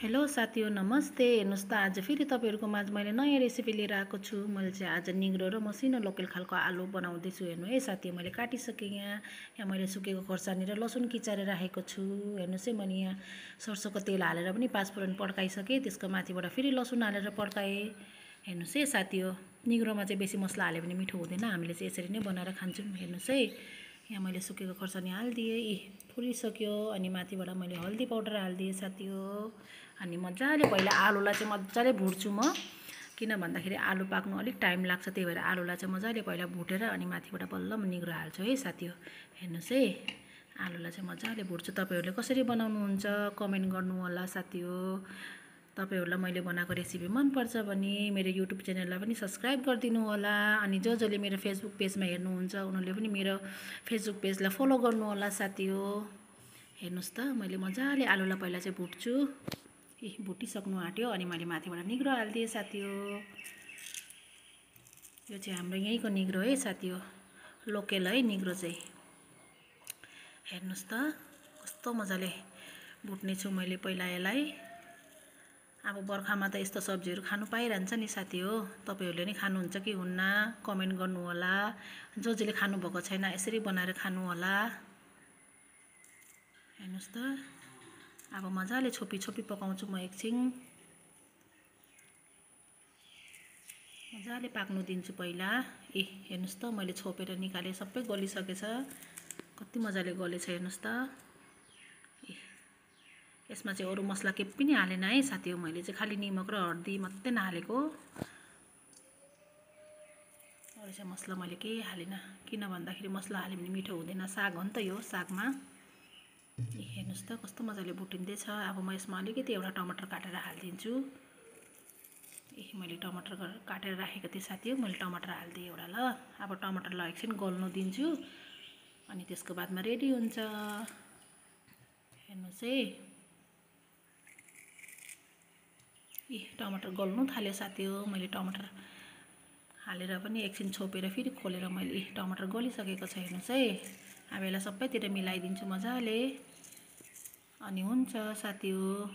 Hello साथीहरु नमस्ते। हेर्नुस् त आज फेरि तपाईहरुको माझ मैले नयाँ रेसिपी लिएर आएको छु। मैले चाहिँ आज निग्रो र मसिनो लोकल खालको आलु बनाउँदै छु। हेर्नु है साथी, मैले काटिसके यहाँ मैले सुकेको खोर्सानी र लसुन किचारेर राखेको छु। हेर्नुस् है, मैले यहाँ सरसोको तेल हालेर पनि पाँचफोरन पड्काइसके। त्यसको माथिबाट फेरि लसुन हालेर पड्काए। हेर्नुस् है साथी, हो निग्रोमा चाहिँ बेसी मसला हाल्यो भने मिठो हुँदैन। हामीले चाहिँ यसरी नै बनाएर खान्छौँ। हेर्नुस् है, यहाँ मैले सुकेको खोर्सानी हालिदिएँ, फुलिसक्यो। अनि माथिबाट मैले हल्दी पाउडर हालिदिएँ साथी हो। अनि मजाले पहिला आलुलाई चाहिँ मजाले भुट्छु म, किन भन्दाखेरि आलु पाक्नु अलिक टाइम लाग्छ। त्यही भएर आलुलाई चाहिँ मजाले पहिला भुटेर अनि माथिबाट बल्ल म निग्रो हाल्छु है साथी हो। हेर्नुस् है, आलुलाई चाहिँ मजाले भुट्छु। तपाईहरूले कसरी बनाउनुहुन्छ कमेन्ट गर्नु होला साथी हो। तपाईहरूलाई मैले बनाएको रेसिपी मनपर्छ भने मेरो युट्युब च्यानललाई पनि सब्सक्राइब गरिदिनु होला। अनि जसले मेरो फेसबुक पेजमा हेर्नुहुन्छ उनीहरूले पनि मेरो फेसबुक पेजलाई फलो गर्नु होला साथी हो। हेर्नुस् त, मैले मजाले आलुलाई पहिला चाहिँ भुट्छु। भुटिसक्नु आँट्यो अनि मैले माथिबाट निग्रो हालिदिएँ साथी हो। यो चाहिँ हाम्रो यहीँको निग्रो है साथी हो, लोकल है निग्रो चाहिँ। हेर्नुस् त कस्तो मजाले भुट्ने छु मैले पहिला यसलाई। अब बर्खामा त यस्तो सब्जीहरू खानु पाइरहन्छ नि साथी हो। तपाईहरूले नि खानुहुन्छ कि हुन्न कमेन्ट गर्नु होला। जसले खानुभएको छैन यसरी बनाएर खानु होला। हेर्नुस् त, अब मजाले छोपी पकाउँछु म एकछिन। मजाले पाक्नु दिन्छु पहिला। हेर्नुस् त, मैले छोपेर निकालेँ, सबै गलिसकेछ। कति मजाले गलेछ हेर्नुस् त। यसमा चाहिँ अरू मसला के पनि हालेन है साथी हो। मैले चाहिँ खालि निमक र हर्दी मात्रै नहालेको। अरू चाहिँ मसला मैले केही हालिनँ, किन भन्दाखेरि मसला हाल्यो भने मिठो हुँदैन। साग हो नि त यो, सागमा। हेर्नुस् त कस्तो मजाले भुटिँदैछ। अब म यसमा अलिकति एउटा टमाटर काटेर हालिदिन्छु। मैले टमाटर काटेर राखेको थिएँ साथी हो, मैले टमाटर हालिदिएँ एउटा। ल अब टमाटरलाई एकछिन गल्नु दिन्छु अनि त्यसको बादमा रेडी हुन्छ। हेर्नुहोस् है, टमाटर गल्नु थाल्यो साथी हो। मैले टमाटर हालेर पनि एकछिन छोपेर फेरि खोलेर मैले टमाटर गलिसकेको छ। हेर्नुहोस् है, अब यसलाई सबैतिर मिलाइदिन्छु मजाले अनि हुन्छ साथी हो।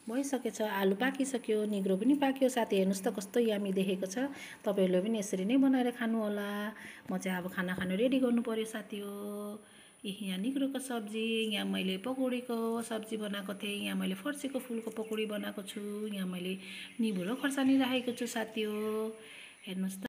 भइसकेछ, आलु पाकिसक्यो, निग्रो पनि पाक्यो साथी। हेर्नुहोस् त कस्तो यामी देखेको छ। तपाईहरूले पनि यसरी नै बनाएर खानु होला। म चाहिँ अब खाना खानु रेडी गर्नु पर्यो साथी हो। यहाँ निग्रोको सब्जी, यहाँ मैले पकौडीको सब्जी बनाएको थिएँ, यहाँ मैले फर्सीको फुलको पकौडी बनाएको छु, यहाँ मैले निबु र खोर्सानी राखेको छु साथी हो। हेर्नुहोस् त।